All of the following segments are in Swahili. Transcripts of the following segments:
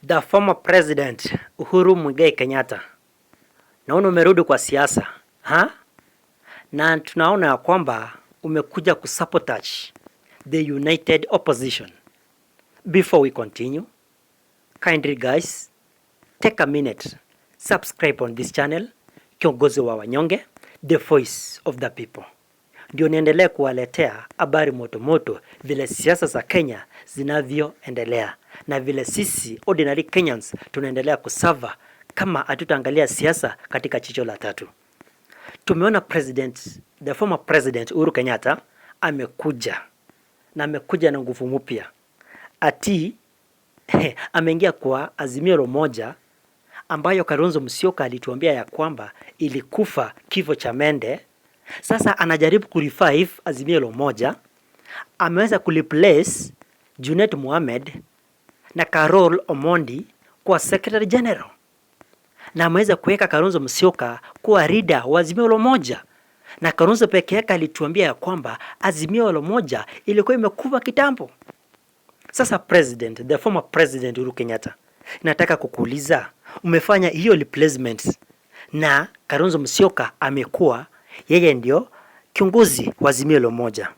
The former president Uhuru Muigai Kenyatta, naona umerudi kwa siasa, ha? Na tunaona ya kwamba umekuja kusabotage the united opposition. Before we continue, kindly guys, take a minute, subscribe on this channel, Kiongozi wa Wanyonge, the voice of the people, ndio niendelee kuwaletea habari moto moto vile siasa za Kenya zinavyoendelea na vile sisi ordinary Kenyans tunaendelea kusuffer kama hatutaangalia siasa katika jicho la tatu. Tumeona president, the former president Uhuru Kenyatta amekuja na amekuja na nguvu mpya, ati ameingia kwa Azimio la Umoja ambayo Kalonzo Musyoka alituambia ya kwamba ilikufa kifo cha mende. Sasa anajaribu kurevive Azimio la Umoja, ameweza kureplace Junet Mohamed na Carol Omondi kwa secretary general na ameweza kuweka Kalonzo Musyoka kuwa leader wa Azimio la Umoja, na Kalonzo peke yake alituambia ya kwamba Azimio la Umoja ilikuwa imekufa kitambo. Sasa president, the former president Uhuru Kenyatta, nataka kukuuliza, umefanya hiyo replacement na Kalonzo Musyoka amekuwa yeye ndio kiongozi wa Azimio la Umoja.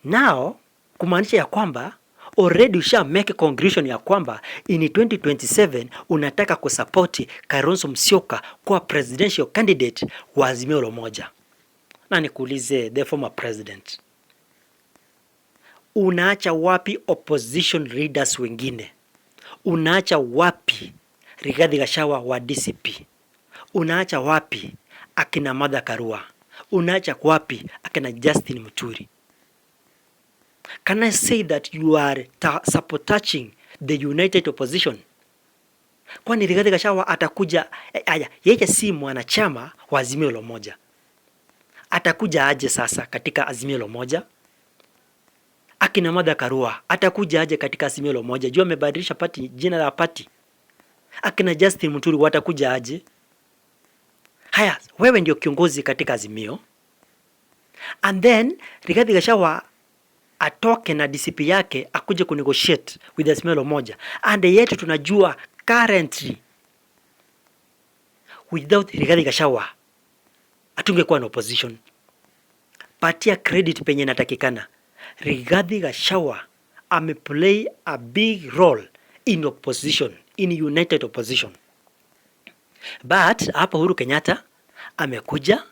Now kumaanisha ya kwamba already usha make conclusion ya kwamba in 2027 unataka kusupport Kalonzo Musyoka kuwa presidential candidate wa Azimio la Umoja. Na nikuulize, the former president, unaacha wapi opposition leaders wengine? Unaacha wapi Rigathi Gachagua wa DCP? Unaacha wapi akina Martha Karua? Unaacha wapi akina Justin Muturi? Can I say that you are sabotaging the united opposition? Kwani Rigathi Gachagua atakuja aya, yeye si mwanachama wa Azimio la Umoja, atakuja aje sasa katika Azimio la Umoja? Akina Martha Karua atakuja aje katika Azimio la Umoja? Juu amebadilisha party, jina la party. Akina Justin Muturi watakuja aje? Haya, wewe ndio kiongozi katika Azimio, and then Rigathi Gachagua atoke na DCP yake akuje kunegotiate with Azimio la Umoja, and yet tunajua currently without Rigathi Gachagua hatungekuwa na opposition. Patia credit penye inatakikana. Rigathi Gachagua ameplay a big role in opposition, in united opposition. But hapa Uhuru Kenyatta amekuja,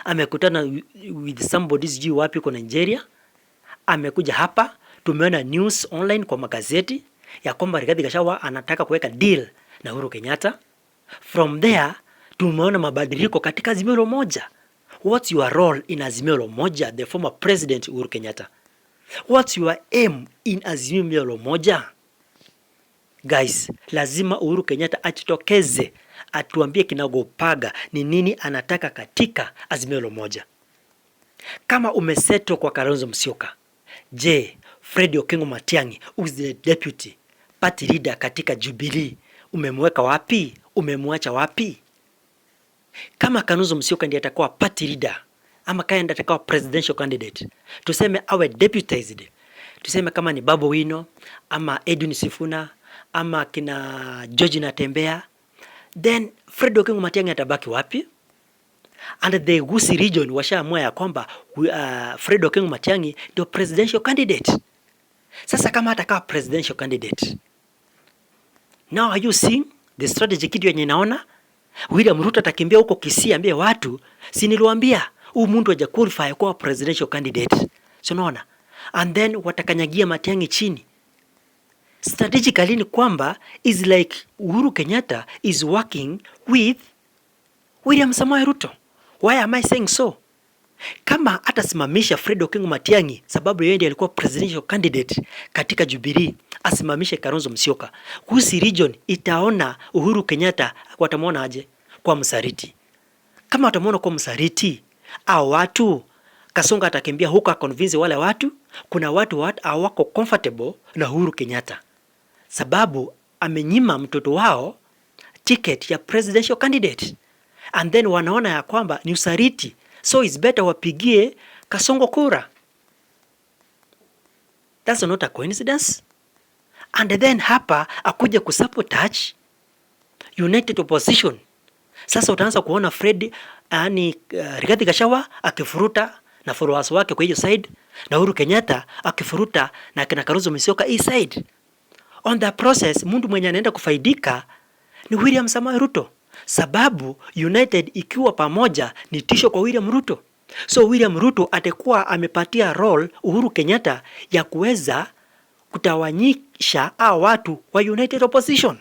amekutana with somebody sijui wapi kwa Nigeria, amekuja hapa, tumeona news online kwa magazeti ya kwamba Rigathi Gachagua anataka kuweka deal na Uhuru Kenyatta. From there tumeona mabadiliko katika Azimio la Umoja. What's your role in Azimio la Umoja, the former president Uhuru Kenyatta? What's your aim in Azimio la Umoja? Guys, lazima Uhuru Kenyatta ajitokeze atuambie kinagaubaga ni nini anataka katika Azimio la Umoja. Kama umesettle kwa Kalonzo Musyoka, je, Fred Okengo Matiang'i, who is the deputy party leader katika Jubilee, umemweka wapi? Umemwacha wapi? Kama Kalonzo Musyoka ndiye atakuwa party leader ama kaya ndiye atakuwa presidential candidate, tuseme awe deputized, tuseme kama ni Babu Owino ama Edwin Sifuna ama kina George Natembeya, then Fred Okengo Matiang'i atabaki wapi? And the Gusii region washaamua ya kwamba Fred Okengo Matiang'i ndio presidential candidate. Sasa kama atakuwa presidential candidate, now are you seeing the strategy? Kitu yenye naona William Ruto atakimbia huko Kisii, ambie watu, si niliwaambia huyu mtu haja qualify kuwa presidential candidate, so unaona, and then watakanyagia Matiang'i chini. Strategically ni kwamba is like Uhuru Kenyatta is working with William Samoei Ruto. Why am I saying so? Kama atasimamisha Fred Okengo Matiang'i sababu yeye ndiye alikuwa presidential candidate katika Jubilee, asimamishe Kalonzo Musyoka, Gusii region itaona Uhuru Kenyatta, watamwona aje kwa msaliti? Kama watamwona kwa msaliti, au watu Kasongo atakimbia huko aconvince wale watu. Kuna watu hawako comfortable na Uhuru Kenyatta sababu amenyima mtoto wao ticket ya presidential candidate, and then wanaona ya kwamba ni usaliti, so it's better wapigie Kasongo kura. That's not a coincidence. And then hapa akuja kusabotage United Opposition. Sasa utaanza kuona Fred, yani Rigathi Gachagua akifuruta na followers wake kwa hiyo side na Uhuru Kenyatta akifuruta na kina Kalonzo Musyoka hii side. On the process, mtu mwenye anaenda kufaidika ni William Samoei Ruto, sababu United ikiwa pamoja ni tisho kwa William Ruto. So William Ruto atakuwa amepatia role Uhuru Kenyatta ya kuweza kutawanyisha hao watu wa United Opposition.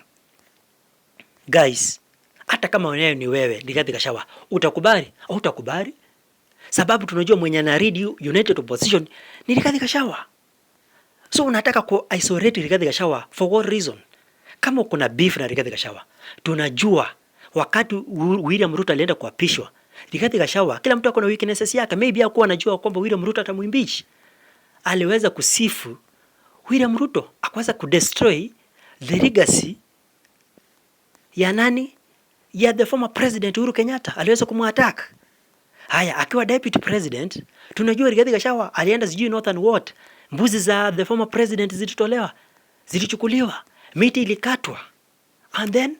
Guys, hata kama wewe ni wewe Rigathi Gachagua, utakubali au utakubali? Sababu tunajua mwenye ana lead United Opposition ni Rigathi Gachagua. So unataka ku isolate Rigathi Gachagua for what reason? Kama kuna beef na Rigathi Gachagua, tunajua wakati William Ruto alienda kuapishwa, Rigathi Gachagua, kila mtu ako na weaknesses yake. Maybe hakuwa anajua kwamba William Ruto atamuimpeach. Aliweza kusifu William Ruto, akaweza kudestroy the legacy ya nani? Ya the former president Uhuru Kenyatta. Aliweza kumattack. Haya, akiwa deputy president, tunajua Rigathi Gachagua alienda sijui Northern what, mbuzi za the former president zilitolewa, zilichukuliwa, miti ilikatwa. And then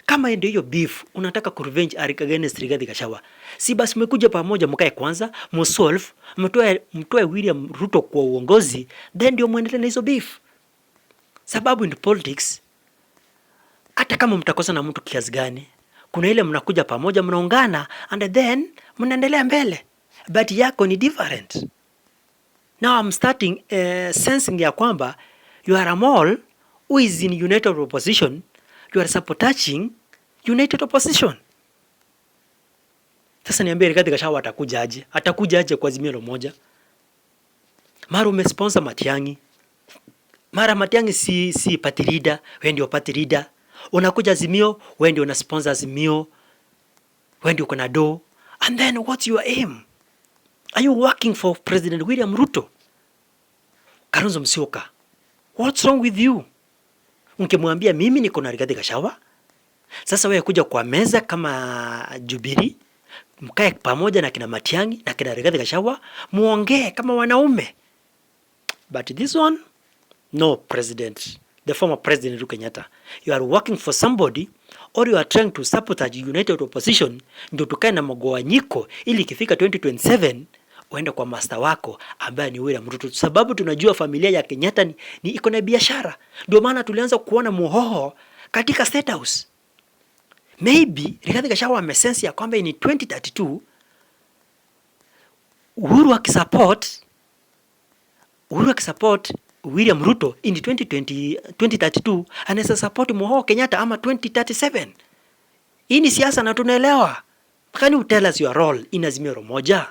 kama ndio hiyo beef unataka ku revenge against Rigathi Gachagua, si basi mmekuja pamoja, mkae kwanza musolve, mtoe William Ruto kwa uongozi, then ndio muendelee na hizo beef. Sababu in politics, hata kama mtakosa na mtu kiasi gani, kuna ile mnakuja pamoja, mnaungana and then mnaendelea mbele, but yako ni different. Now I'm starting sensing ya kwamba you are a mole who is in united opposition, you are sabotaging united opposition. Sasa niambie, Rigathi Gachagua atakuja aje? Atakuja aje kwa Azimio la Umoja? Mara umesponsor Matiang'i, mara Matiang'i si party leader, wewe ndio party leader. Unakuja Azimio, wewe ndio una sponsor Azimio, wewe ndio uko na do. And then what's your aim? Are you working for President William Ruto? Kalonzo Musyoka, what's wrong with you? Ungemwambia mimi niko na Rigathi Gachagua. Sasa wewe kuja kwa meza kama Jubilee, mkae pamoja na kina Matiang'i na kina Rigathi Gachagua, muongee kama wanaume. But this one, no president, the former president Uhuru Kenyatta, you are working for somebody or you are trying to sabotage united opposition, ndio tukae na mgawanyiko ili ikifika 2027 uende kwa master wako ambaye ni William Ruto, sababu tunajua familia ya Kenyatta ni iko na biashara. Ndio maana tulianza kuona Muhoho katika State House. Maybe Rigathi Gachagua amesense ya kwamba in 2032 Uhuru akisupport William Ruto in 2020, 2032 anaweza support Muhoho Kenyatta ama 2037. Hii ni siasa na tunaelewa. Can you tell us your role in Azimio la Umoja?